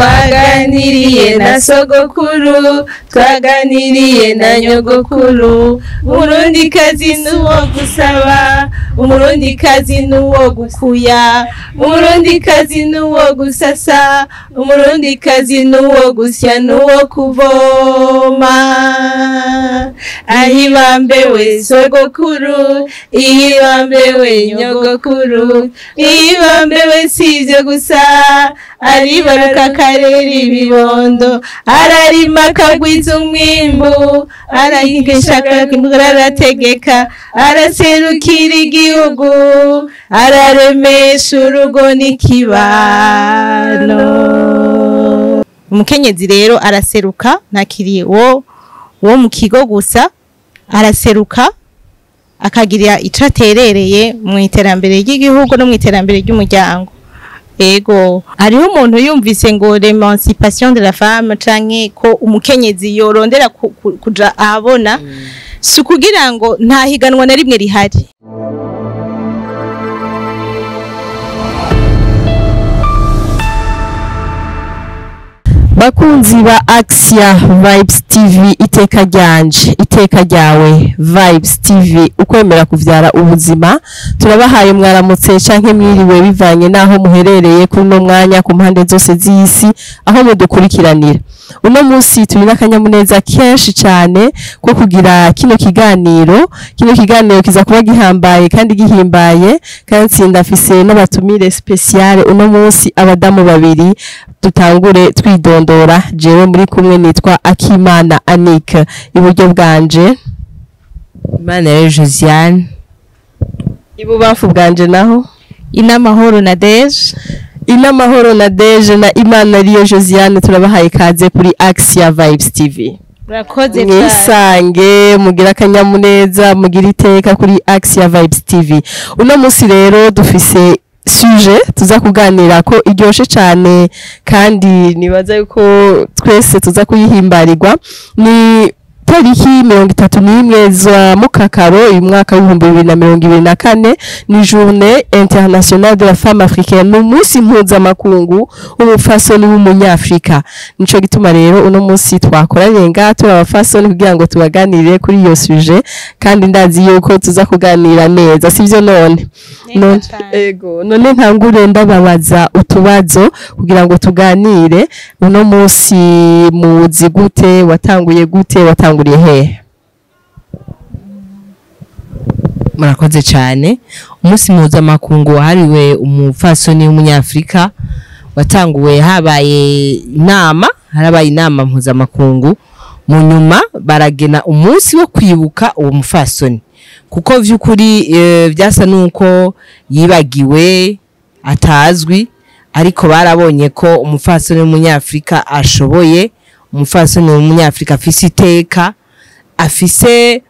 Twaganiriye na sogokuru, twaganiriye na nyogokuru. Umurundi kazi nuwo gusaba, umurundi kazi nuwo gukuya, umurundi kazi nuwo gusasa, umurundi kazi nuwo gusya, nuwo kuvoma. Ahibambewe sogokuru, ihibambewe nyogokuru, ihibambewe sivyo gusa, aribaruka akarera ibibondo, ararima akagwiza umwimbu, arayigisha arategeka, araserukira igihugu, araremesha urugo n'ikibano. Umukenyezi rero araseruka, ntakiri wo mu kigo gusa, araseruka akagira ico aterereye mu iterambere ry'igihugu no mu iterambere ry'umuryango. Ego, hariho umuntu yumvise ngo l'émancipation de la femme canke ko umukenyezi yorondera kuja ahabona, si kugira ngo nta higanwa na rimwe rihari. Bakunzi ba Axia Vibes TV, iteka ryanje, iteka ryawe, Vibes TV, ukwemera kuvyara ubuzima. Turabahaye mwaramutse canke mwiriwe bivanye naho muherereye kuri no mwanya ku mpande zose z'isi aho mudukurikiranira. Uno munsi turi n'akanyamuneza kenshi cyane ko kugira kino kiganiro. Kino kiganiro kiza kuba gihambaye kandi gihimbaye, kandi ndafise n'abatumire spécial uno munsi, abadamu babiri. Dutangure twidondora. Jewe muri kumwe nitwa Akimana Anik, iburyo bwanje Imana rero Josiane, ibubamfu bwanje naho Inamahoro na Deje. Inamahoro na Deje na Imana ariyo Josiane, turabahaye ikaze kuri Axia Vibes TV. Murakoze cyane. Mwisange, mugira akanyamuneza, mugira iteka kuri Axia Vibes TV. Uno munsi rero dufise sujet tuza kuganira ko iryoshe cyane, kandi nibaza yuko twese tuza kuyihimbarirwa. Ni tariki 31 za Mukakaro uyu mwaka w'2024, ni Journée Internationale de la Femme Africaine, ni umunsi mpuzamakungu w'umupfasoni w'umunyafrika. Nico gituma rero uno munsi twakoranye ngaha turi abafasoni kugira ngo tubaganire kuri iyo sujet, kandi ndazi yuko tuza kuganira neza, sivyo? None none ego, none ntangure ndababaza utubazo kugira ngo tuganire. Uno munsi muzi gute, watanguye gute, watanguriye hehe? Murakoze cyane. Umunsi mpuzamakungu wahariwe umupfasoni w'umunyafrika watanguwe habaye inama, harabaye inama mpuzamakungu, mu nyuma baragena umunsi wo kwibuka uwo mupfasoni, kuko vy'ukuri vyasa nuko yibagiwe atazwi, ariko barabonye ko umupfasoni w'umunyafrika ashoboye, umupfasoni w'umunyafrika afise iteka, afise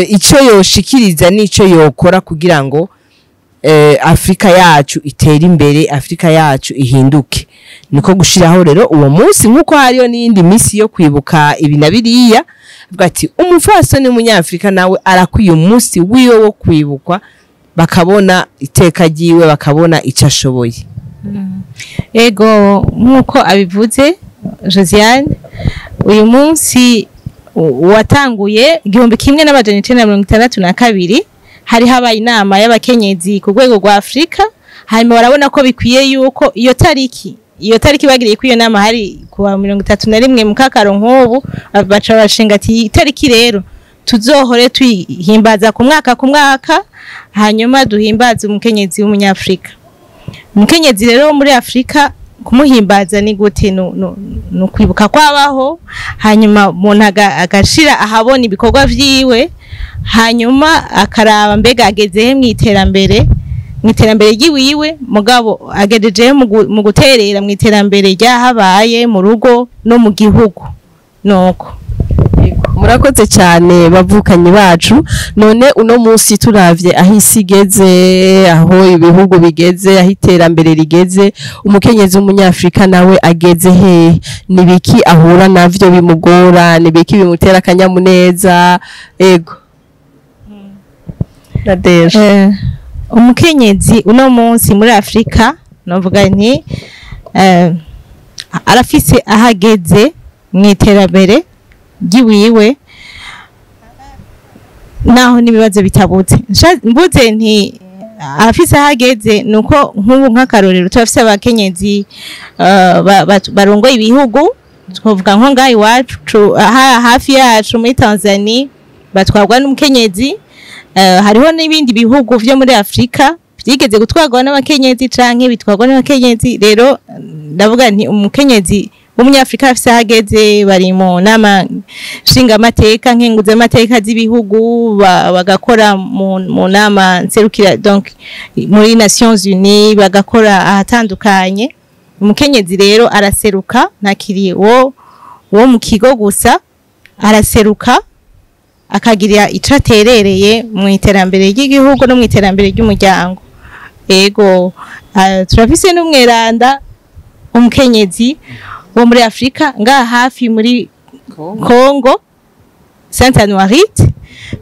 ico yoshikiriza n'ico yokora kugira ngo Afrika yacu itere imbere, Afrika yacu ihinduke. Niko gushiraho rero uwo munsi, nkuko hariyo n'iyindi misi yo kwibuka ibi na biriya, avuga ati umupfasoni w'umunyafrika nawe arakwiye umunsi wiwe wo kwibukwa, bakabona iteka ryiwe, bakabona ico ashoboye. Ego, nkuko abivuze Josiane, uyu munsi watanguye 1962, hari habaye inama y'abakenyezi ku rwego rwa Afrika, hanyuma barabona ko bikwiye yuko iyo tariki bagiriye ko iyo nama hari kuwa 31 Mukakaro nk'ubu, baca bashinga ati itariki rero tuzohore tuyihimbaza ku mwaka ku mwaka, hanyuma duhimbaze umukenyezi w'umunyafrika. Umukenyezi rero muri Afrika kumuhimbaza ni gute? No kwibuka kwabaho, hanyuma umuntu agashira ahabona ibikorwa vyiwe, hanyuma akaraba mbega agezehe mu iterambere, mu iterambere ryiwiwe, mugabo agejeje mu guterera mu iterambere ryahabaye mu rugo no mu gihugu. Nuko Murakoze cyane bavukanyi bacu. None uno munsi turavye aho isi igeze, aho ibihugu bigeze, aho iterambere rigeze, umukenyezi w'umunyafrika nawe ageze hehe? Nibiki ahura navyo bimugora? Nibiki bimutera akanyamuneza? Ego Nadege. Umukenyezi uno munsi muri Afrika novuga nti Arafise ahageze mu iterambere ry'iwiwe, naho n'ibibazo bitabutse. Mbuze nti afise ahageze, nuko nk'ubu nk'akarorero turafise abakenyezi barongoye ibihugu. Twavuga nko ngaha iwacu, hafi yacu muri Tanzania batwarwa n'umukenyezi. Hariho n'ibindi bihugu vyo muri Afrika vyigeze gutwarwa n'abakenyezi canke bitwarwa n'abakenyezi. Rero ndavuga nti umukenyezi w'umunyafrika afise ahageze, bari mu nama nshingamateka, nkenguzamateka z'ibihugu, bagakora mu nama nserukira, donc muri Nations Unies, bagakora ahatandukanye. Umukenyezi rero araseruka, ntakiri wo mu kigo gusa, araseruka akagira ico aterereye mu iterambere ry'igihugu no mu iterambere ry'umuryango. Ego, turafise n'umweranda umukenyezi wo muri Afrika ngaha hafi muri Congo, Sainte Anuarite.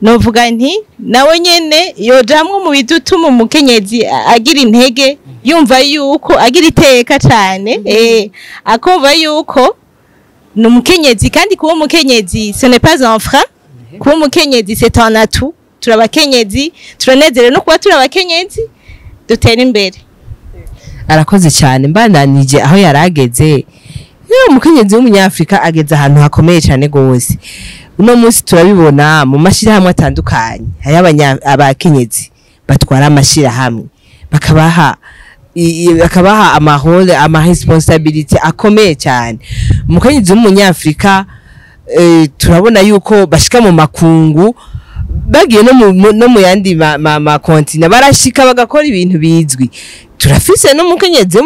Novuga nti nawe nyene yojamwo mu bidutuma umukenyezi agira intege, yumva yuko agira iteka cane, akumva yuko ni umukenyezi. Kandi kuba umukenyezi, ce n'est pas un frein, kuba umukenyezi c'est un atout. Turabakenyezi, turanezerewe no kuba turi abakenyezi, dutera imbere. Arakoze cyane. Mbandanije aho yarageze, yewe, umukenyezi w'umunyafrika ageze ahantu hakomeye cyane gose. Uno munsi turabibona mu mashyirahamwe atandukanye, hariho abakenyezi batwara amashyirahamwe, bakabaha ama rôles, ama responsabilités akomeye cyane. Umukenyezi w'umunyafrika, turabona yuko bashika mu makungu, bagiye no mu yandi ma continents, barashika bagakora ibintu bizwi. Turafise n'umukenyezi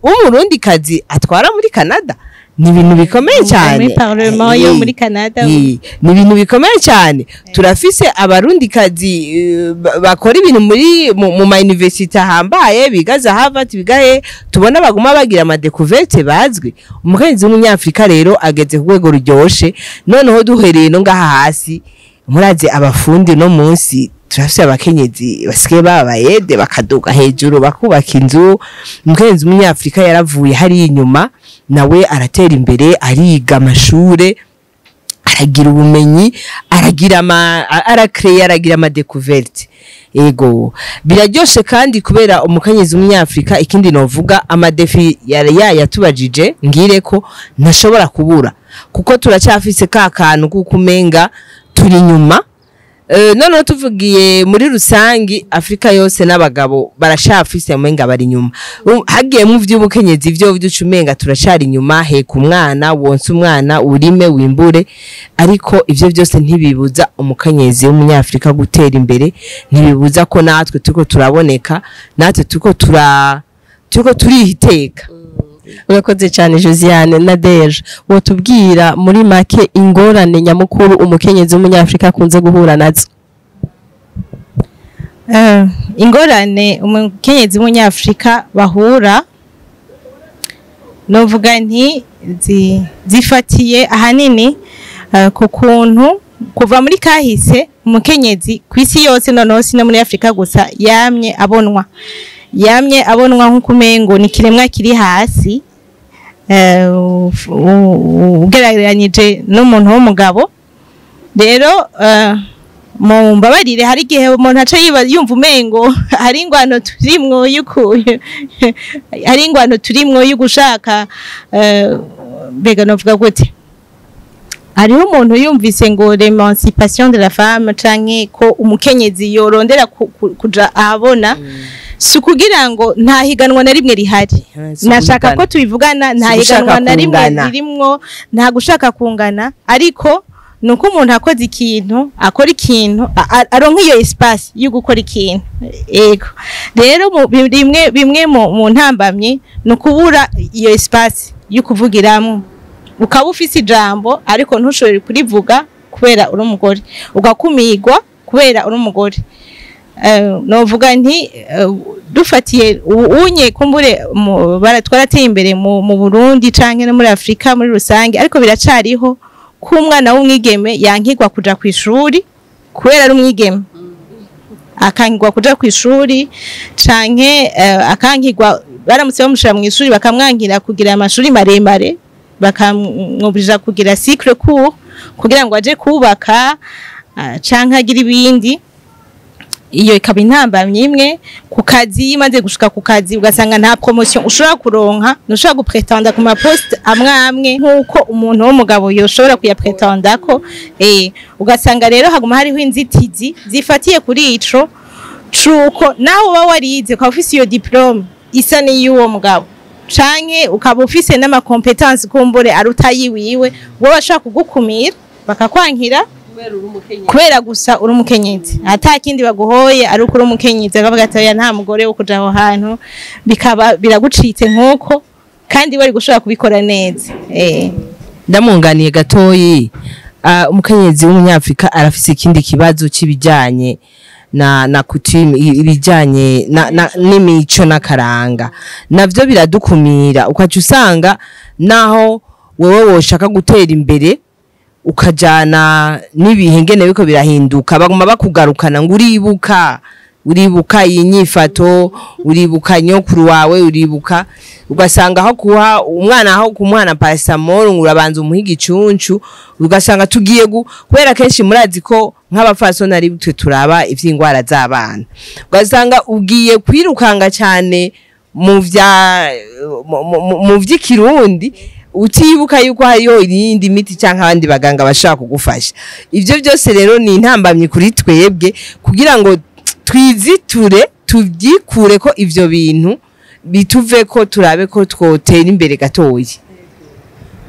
w'umurundikazi atwara muri Canada, ni ibintu bikomeye cyane. Muri parlement yo muri Canada. Ni ibintu bikomeye cyane. Turafise abarundikazi bakora ibintu muri mu ma université ahambaye, biga za Harvard, biga he, tubona baguma bagira ama découvertes bazwi. Umukenyezi w'umunyafrika rero ageze ku rwego ruryoshe. Noneho duhereye no ngaha hasi, murazi abafundi, no munsi turafise abakenyezi basigaye baba bayede, bakaduga hejuru bakubaka inzu. Umukenyezi w'umunyafrika yaravuye hariya inyuma, nawe aratera imbere, ariga amashure, aragira ubumenyi, aragira ama ara créer, aragira ama découvertes. Ego, biraryoshe. Kandi kubera umukenyezi w'umunyafrika, ikindi novuga, ama défis yari yayatubajije, ngire ko ntashobora kubura, kuko turacyafise ka kantu kuko umenga turi inyuma. Noneho tuvugiye muri rusangi, Afrika yose n'abagabo barashafise umenga bari inyuma. Hagiye mu vy'ubukenyezi vyo vy'uca umenga turacari inyuma: heka umwana, wonse umwana, urime, wimbure. Ariko ivyo vyose ntibibuza umukenyezi w'umunyafrika gutera imbere, ntibibuza ko natwe turiko turaboneka, natwe turiko turihiteka. Urakoze cyane, Josiane. Na Deje, wotubwira muri make ingorane nyamukuru umukenyezi w'umunyafrika akunze guhura nazo? Ingorane umukenyezi w'umunyafrika bahura, novuga nti zifatiye ahanini ku kuntu kuva muri kahise umukenyezi ku isi yose, noneho si no muri Afrika gusa, yamye abonwa nk'uko umengo ni ikiremwa kiri hasi ugereranyije n'umuntu w'umugabo. Rero mu mbabarire, hari igihe umuntu aca yumva umengo hari ingwano turimwo y'ugushaka, mbega novuga gute, hariho umuntu yumvise ngo l'émancipation de la femme canke ko umukenyezi yorondera kuja ahabona, si ukugira ngo nta higanwa na rimwe rihari. Nashaka ko tubivugana, nta Si gushaka higanwa na rimwe kungana. ririmwo, nta gushaka kungana, ariko nuko umuntu akoze ikintu, akora ikintu, aronka iyo espace yo gukora ikintu. Ego, rero bimwe bimwe mu ntambamye ni ukubura iyo espace yo kuvugiramwo, ukaba ufise ijambo ariko ntushobore kurivuga kubera uri umugore, ugakumigwa kubera uri umugore. Novuga nti dufatiye unye kumbure twarateye imbere mu Burundi canke no muri Afrika muri rusange, ariko biracariho ko umwana w'umwigeme yankigwa kuja kw'ishuri kubera ari umwigeme, akankigwa kuja kw'ishuri canke akankigwa. Baramutse bamushira mu ishuri, bakamwangira kugira amashuri maremare, bakamwobligea kugira cycle court kugira ngo aje kubaka canke agire ibindi. Iyo ikaba intambamyi imwe. Ku kazi, imaze gushika ku kazi, ugasanga nta promotion ushobora kuronka, ntushobora gupretenda ku ma poste amwe amwe nk'uko umuntu w'umugabo yoshobora kuyapretendako. Ugasanga rero haguma hariho inzitizi zifatiye kuri ico cuko nawe uba warize, ukaba ufise iyo diplôme isa n'iy'uwo mugabo, canke ukaba ufise n'ama compétences kumbure aruta yiwiwe, wowe bashobora kugukumira, bakakwankira kubera gusa uri umukenyezi, ata kindi baguhoye, ari uko uri umukenyezi. Bakavuga ati: "Oya, nta mugore wo kuja aho hantu." Bikaba biragucitse nk'uko, kandi wari gushobora kubikora neza. Ndamwunganiye gatoyi. Umukenyezi w'umunyafrika arafise ikindi kibazo c'ibijanye na coutume, ibijanye na n'imico n'akaranga, navyo biradukumira. Ukaca usanga naho wewe woshaka gutera imbere, ukajana n'ibihe ngene biko birahinduka, baguma bakugarukana ngo uribuka iyi nyifato, uribuka nyokuru wawe, uribuka. Ugasanga aho kuha umwana, aho kumuhana paracetamol, ngo urabanza umuha igicuncu. Ugasanga tugiye kubera kenshi murazi ko nk'abapfasoni ari twe turaba ivy'ingwara z'abana, ugasanga ugiye kwirukanga cyane mu vya mu vy'ikirundi, utibuka yuko hariho irindi miti cyangwa abandi baganga bashaka kugufasha. Ivyo byose rero ni intambamyi kuri twebwe kugira ngo twiziture, tubyikure ko ivyo bintu bituve ko, turabe ko twotera imbere gatoyi.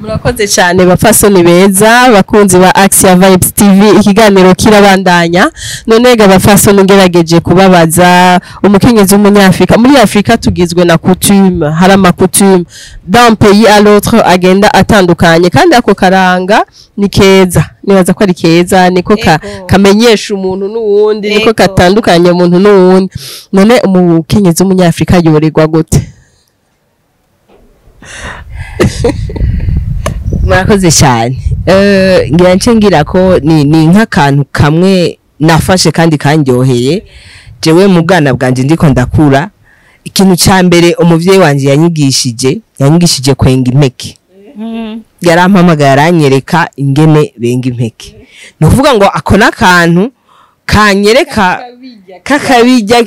Murakoze cyane, bapfasoni beza, bakunzi ba Axia Vibes TV. Ikiganiro kirabandanya. None ga bapfasoni, ngerageje kubabaza, umukenyezi w'umunyafrika, muri Afrika tugizwe na coutume, hari ama coutume d'un pays à l'autre agenda atandukanye, kandi ako karanga ni keza, nibaza ko ari keza, niko kamenyesha umuntu n'uwundi, niko katandukanye umuntu n'uwundi. None umukenyezi w'umunyafrika yorerwa gute? Murakoze cyane. Ngira nce ngira ko ni nk'akantu kamwe nafashe kandi kanryoheye. Jewe mu bwana bwanje ndiko ndakura, ikintu ca mbere umuvyeyi wanje yanyigishije kwenga impeke. Yarampamagaye, aranyereka ingene benga impeke. Ni ukuvuga ngo ako n'akantu kanyereka kakabijya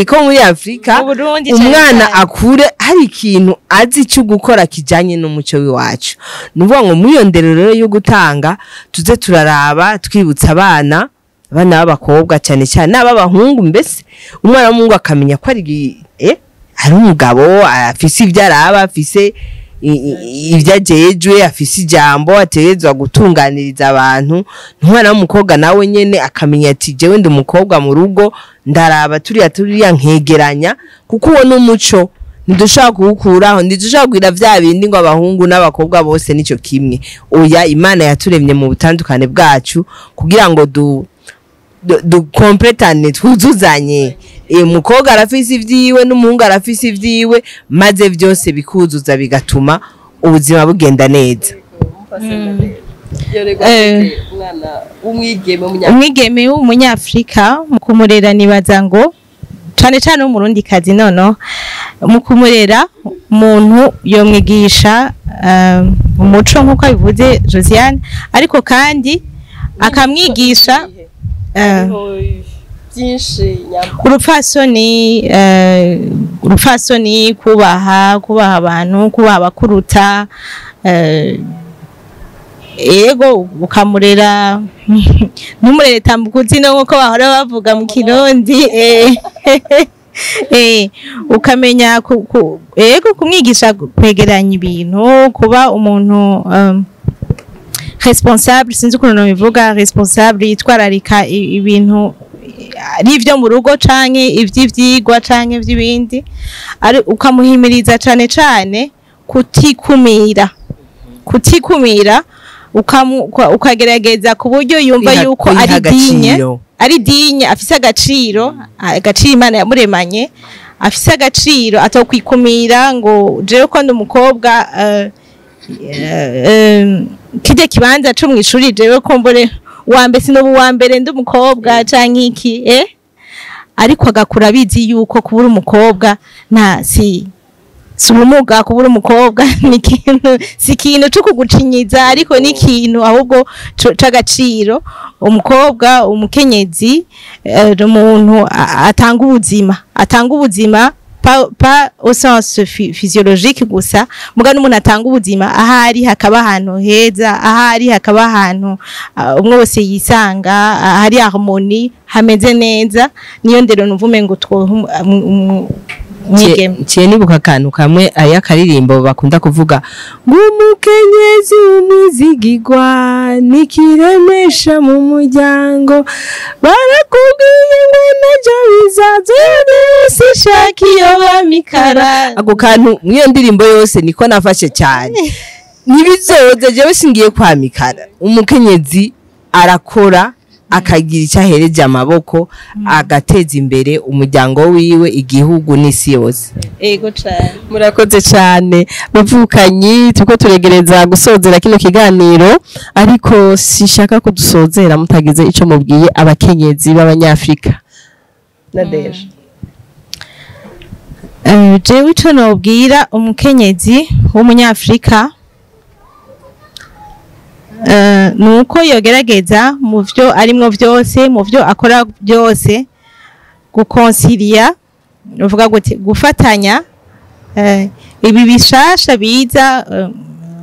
ko muri Afurika Mu Burundi cane umwana cane. akure hari ikintu azi cyo gukora kijanye n'umuco w'iwacu. Ni ukuvuga ngo muri iyo ndero rero yo gutanga, tuze turaraba twibutsa abana b'abakobwa cyane cyane n'ab'abahungu, mbese umwana w'umuhungu akamenya ko ari umugabo, afise ibyo araba, afise ibyo ajejwe, afise ijambo, ategerezwa gutunganiriza abantu. Umwana w'umukobwa nawe nyene akamenya ati: "Jewe ndi umukobwa mu rugo, ndaraba turiya turiya, nkegeranya." Kuko uwo n'umuco ntidushobora kuwukuraho, ntidushobora kugira vya bindi ngo abahungu n'abakobwa bose nico kimwe. Oya, Imana yaturemye mu butandukane bwacu kugira ngo dukompletane, twuzuzanye. Umukobwa arafise ivyiwe n'umuhungu arafise ivyiwe, maze vyose bikuzuza, bigatuma ubuzima bugenda neza. Umwana w'umwigeme w'umunyafrika? Umwigeme w'umunyafrika mu kumurera, nibaza ngo cane cane w'umurundikazi, nono mu kumurera umuntu yomwigisha umuco nk'uko abivuze Josiane, ariko kandi akamwigisha byinshi nyamba. Urupfasoni, kubaha abantu, kubaha abakuruta. Ego, ukamurera, ntumurere tambukuzino nk'uko bahora bavuga mu Kirundi. Ukamenya ego, kumwigisha kwegeranya ibintu, kuba umuntu responsable, sinzi ukuntu nobivuga, responsable, yitwararika ibintu ari ivyo mu rugo canke ivy'ivyigwa canke ivy'ibindi, ari ukamuhimiriza cane cane kutikumira, ukagerageza ku buryo yumva yuko kwiha ari digne, agaciro. Ari digne, afise agaciro Imana yamuremanye, afise agaciro, atokwikumira ngo jewe ko ndi umukobwa, kirya kibanza co mw'ishuri, jewe ko mbore uwa mbere, sinoba uwa mbere ndi umukobwa canke iki. Ariko agakura abizi yuko kubura umukobwa nta si Si ubumuga kubura umukobwa, ni ikintu, si ikintu cyo kugucinyiza, ariko ni ikintu ahubwo c'agaciro. Umukobwa, umukenyezi, ni umuntu atanga ubuzima, atanga ubuzima pas au sens physiologique gusa, muga n'umuntu atanga ubuzima ahari hakaba ahantu heza, ahari hakaba ahantu umwe wese yisanga, hari harmonie, hameze neza. Niyo ndero numva umengo twoha umwigeme. Ciye nibuka akantu kamwe, ari akaririmbo bakunda kuvuga ngo umukenyezi umwizigirwa nikiremesha mu muryango, barakubwiye ngo najo bizaza sishaka iyo bamikara. Ako kantu mw'iyo ndirimbo yose niko nafashe cyane. Ntibizoze, jewe singiye kwamikara. Umukenyezi arakora, akagira icyo ahereje amaboko, agateza imbere umuryango wiwe, igihugu n'isi yose. Ego cane. Murakoze cyane, bavukanyi. Turiko turegereza gusozera kino kiganiro, ariko sishaka kudusozera mutagize ico mubwiye abakenyezi b'Abanyafrika. Nadeje. Jewe ico nobwira umukenyezi w'Umunyafrika nuko yogerageza mu vyo arimwo vyose, mu vyo akora byose, gukonsilia, uvuga gute, gufatanya ibi bishasha biza.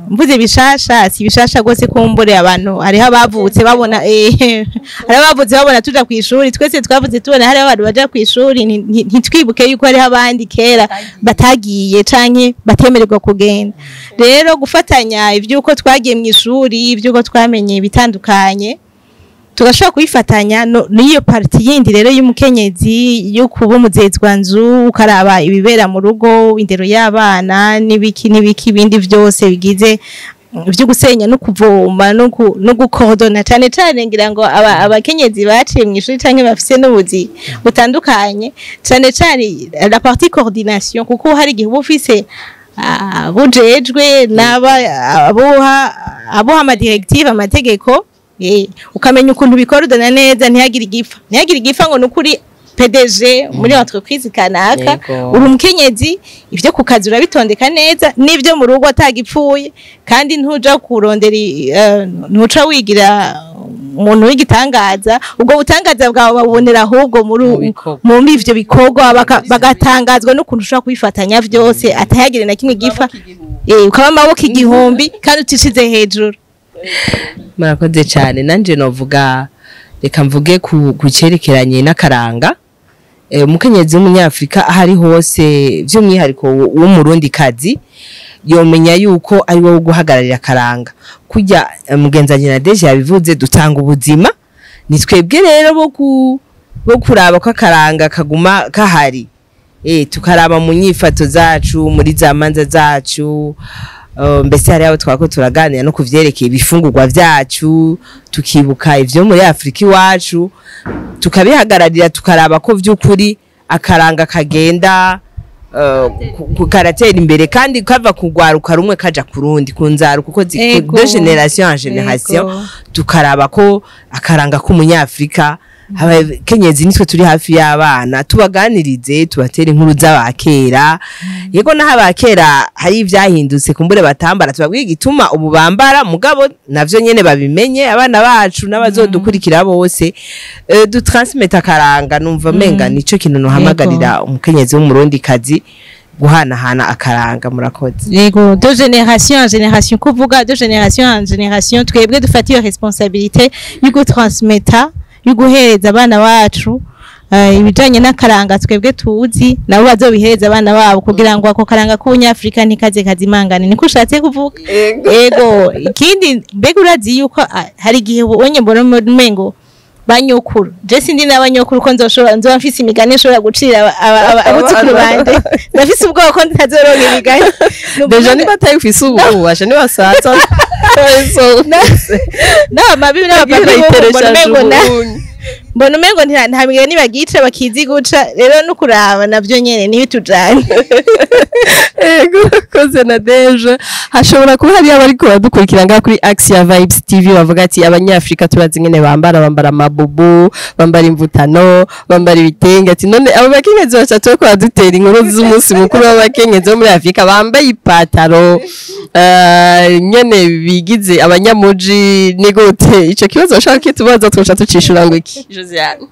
Mvuze bishasha, si bishasha gose, kumbure abantu hariho abavutse babona, hariho abavutse babona tuja kw'ishuri. Twese twavutse tubona hariho abantu baja kw'ishuri. Ntitwibuke yuko hariho abandi kera batagiye canke batemererwa kugenda. Rero gufatanya ivyuko twagiye mu ishuri, ivyuko twamenye ibitandukanye, tugashobora kubifatanya n'iyo partie yindi rero y'umukenyezi yo kuba umuzezwanzu, ukaraba ibibera mu rugo, indero y'abana n'ibiki n'ibiki, ibindi vyose bigize vyo gusenya no kuvoma no gukodona. Cane cane ngira ngo abakenyezi baciye mu ishuri canke bafise n'ubuzi butandukanye, cane cane la partie coordination, kuko hari igihe uba ufise bujejwe n'aba abuha ama directives, amategeko, ukamenya ukuntu bikorudana neza, ntihagire igipfa, ntihagire igipfa ngo nukuri PDG muri entreprise kanaka. Uri umukenyezi, ivyo ku kazi urabitondeka neza n'ivyo mu rugo atagipfuye, kandi ntuja kurondera ntuca wigira umuntu w'igitangaza. Ubwo butangaza bwawe babubonera ahubwo muri Mu bikorwa. Muri ivyo bikorwa bagatangazwa n'ukuntu ushobora kubifatanya vyose, atahagire na kimwe gipfa, ukaba amaboko igihumbi kandi utishize hejuru. Murakoze cyane. Nanje novuga, reka mvuge ku cerekeranye n'akaranga. Umukenyezi w'Umunyafrika aho ari hose, by'umwihariko w'Umurundi kazi, yomenya yuko ari wowe guhagararira akaranga. Kurya mugenzanyi na Deje yabivuze, dutanga ubuzima. Ni twebwe rero bo kuraba ko akaranga kaguma kahari, tukaraba mu nyifato zacu, muri za manza zacu. Mbese hari abo twako turaganira no kuvyerekeye ibifungurwa vyacu, tukibuka ivyo muri Afrika iwacu, tukabihagararira, tukaraba ko vy'ukuri akaranga kagenda karatera imbere, kandi kava kugwaruka rumwe kaja kurundi, kunzaruka kuko de génération en génération. Tukaraba ko akaranga k'Umunyafrika, abakenyezi nitwe turi hafi y'abana, tubaganirize, tubatere inkuru z'abakera. Yego, naho abakera hari ivyahindutse, kumbure batambara, tubabwiye igituma ubu bambara, mugabo navyo nyene babimenye, abana bacu n'abazodukurikira bose, dutransmete akaranga. Numva menga nico kintu nohamagarira umukenyezi w'Umurundi kazi, guhanahana akaranga. Murakoze. Yego, de génération en génération, kuvuga de génération en génération, twebwe dufata iyo responsabilité yo gutransmeta, yo guhereza abana bacu ibijanye n'akaranga twebwe tuzi, nabo bazobihereza abana babo, kugira ngo ako karanga k'Ubunyafrika ntikaze kazimangane. Niko ushatse kuvuga? Ego. Ikindi, mbega urazi yuko hari igihe ubonye mbona umengo banyokuru, je sindi n'abanyokuru, ko nzoshobora nzoba mfise imigani nshobora gucira abuzukuru banje? Ndafise ubwoba ko ntazoronka imigani. Déjà niba atayufise ubu, ubasha nibasaza. N'abamabi n'abapapi bo mbona umengo na Mbona umengo nta migani bagica bakizi guca, rero no kuraba navyo nyene ntibitujane. Ego, urakoze na deje. Hashobora kuba hariyo abariko baradukurikira ngaha kuri Axia Vibes TV bavuga ati abanyafrika turazi ingene bambara, bambara amabubu, bambara imvutano, bambara ibitenge, ati none abo bakenyezi batatu bariko baradutera inkuru z'umunsi mukuru w'abakenyezi bo muri Afrika bambaye ipataro, nyene bigize abanyamuji, ni gute? Ico kibazo bashaka kitubaza twoca tucishura ngo iki, Josiane?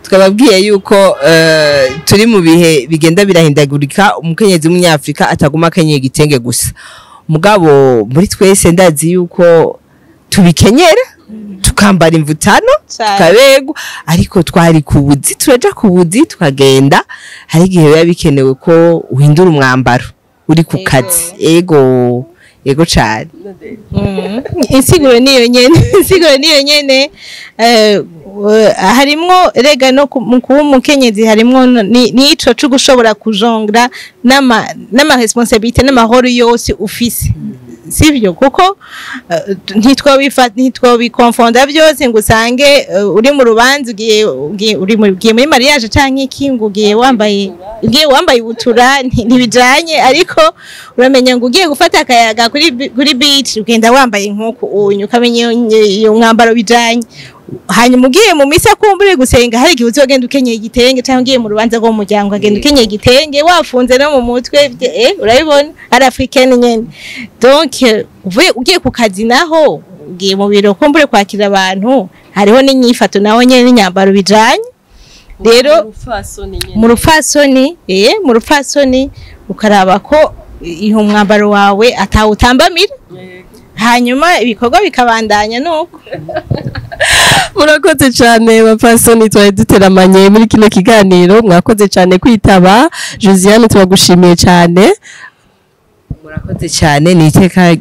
Twababwiye yuko turi mu bihe bigenda birahindagurika, umukenyezi w'umunyafrika ataguma akenyeye igitenge gusa, mugabo muri twese ndazi yuko tubikenyera tukambara imvutano tukaberwa, ariko twari ku buzi, turaja ku buzi tukagenda, hari igihe biba bikenewe ko uhindura umwambaro uri ku kazi. Ego, ego cane. Insiguro niyo nyene, insiguro niyo nyene. Harimwo rega no mu kuba umukenyezi, harimwo n'ico co gushobora kujongla n'ama responsabilité n'amahoro yose ufise, sivyo? Kuko ntitwobikonfonda byose ngo usange uri mu rubanza, ugiye muri mariage canke iki, ngo ugiye wambaye ibutura, ntibijanye. Ariko uramenya ngo ugiye gufata akayaga kuri beach, ugenda wambaye nk'uku unyu, ukamenya iyo mwambaro bijanye. Hanyuma ugiye mu misa, kumbure gusenga, hari igihe uzogenda ukenyeye igitenge, cyangwa ugiye mu rubanza rwo mu muryango ukagenda ukenyeye igitenge wafunze no mu mutwe, urabibona ari africaine nyene. Donc uvuye ugiye ku kazi naho, ugiye mu biro kumbure kwakira abantu, hariho n'inyifato naho nyene n'inyambaro bijanye. Rero mu rupfasoni ukaraba ko iyo umwambaro wawe atawutambamira, hanyuma ibikorwa bikabandanya nuko. Murakoze cyane bapfasoni twari duteramanye muri kino kiganiro, mwakoze cyane kwitaba. Josiane, turagushimiye cyane. Murakoze cyane, ni iteka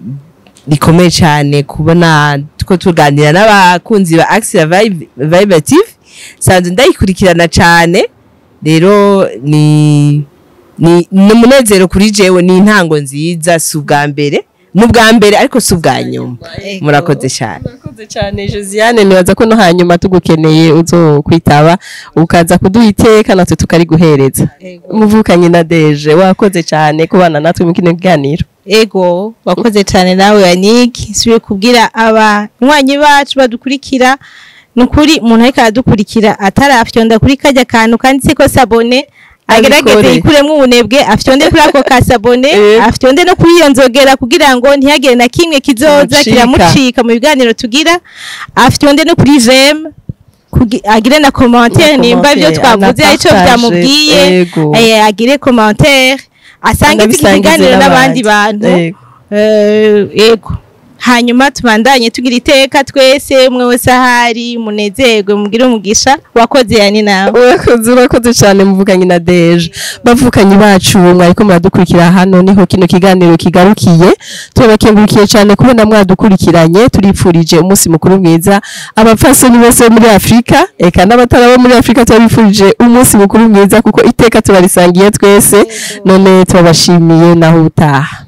rikomeye cyane kubona ko tuganira n'abakunzi ba Axia Vibe TV. Sanzwe ndayikurikirana cyane, rero ni umunezero kuri jewe, ni intango nziza, si ubwa mbere, ni ubwa mbere ariko si ubwa nyuma. Murakoze cyane. Murakoze cyane Josiane, nibaza ko no hanyuma tugukeneye uzokwitaba ukaza kuduha iteka natwe tukariguhereza. Muvukanye na Deje, wakoze cyane kubana natwe mu kino kiganiro. Ego, wakoze cyane nawe Yannick. Nsubiye kubwira abanywanyi bacu badukurikira, nukuri umuntu ariko aradukurikira atarafyonda kuri kajya kantu kanditse ko s'abonner, agerageze Abikore. yikuremo ubunebwe, afyonde kuri ako ka s'abonner, afyonde no kuri iyo nzogera kugira ngo ntihagire na kimwe kizoza Kimucika. kiramucika mu biganiro tugira, afyonde no kuri j'aime, agire na commentaire nimba ibyo commentaire, twavuze arico anapartage, byamubwiye. Agire commentaire, asangize iki Anabisangize kiganiro n'abandi n'abandi. bantu. Yego, hanyuma tubandanye tugira iteka twese, umwe wese ahari munezerwe, mugire umugisha. Wakoze yani nawe. Urakoze, urakoze cyane muvuganye na Deje. Bavukanyi bacu mwariko muradukurikira, hano niho kino kiganiro kigarukiye. Turabakengurukiye cyane kubona mwadukurikiranye, turipfurije umunsi mukuru mwiza abapfasoni bose bo muri Afrika, eka n'abatari abo muri Afrika turabifurije umunsi mukuru mwiza kuko iteka turarisangiye twese. None turabashimiye, naho utaha.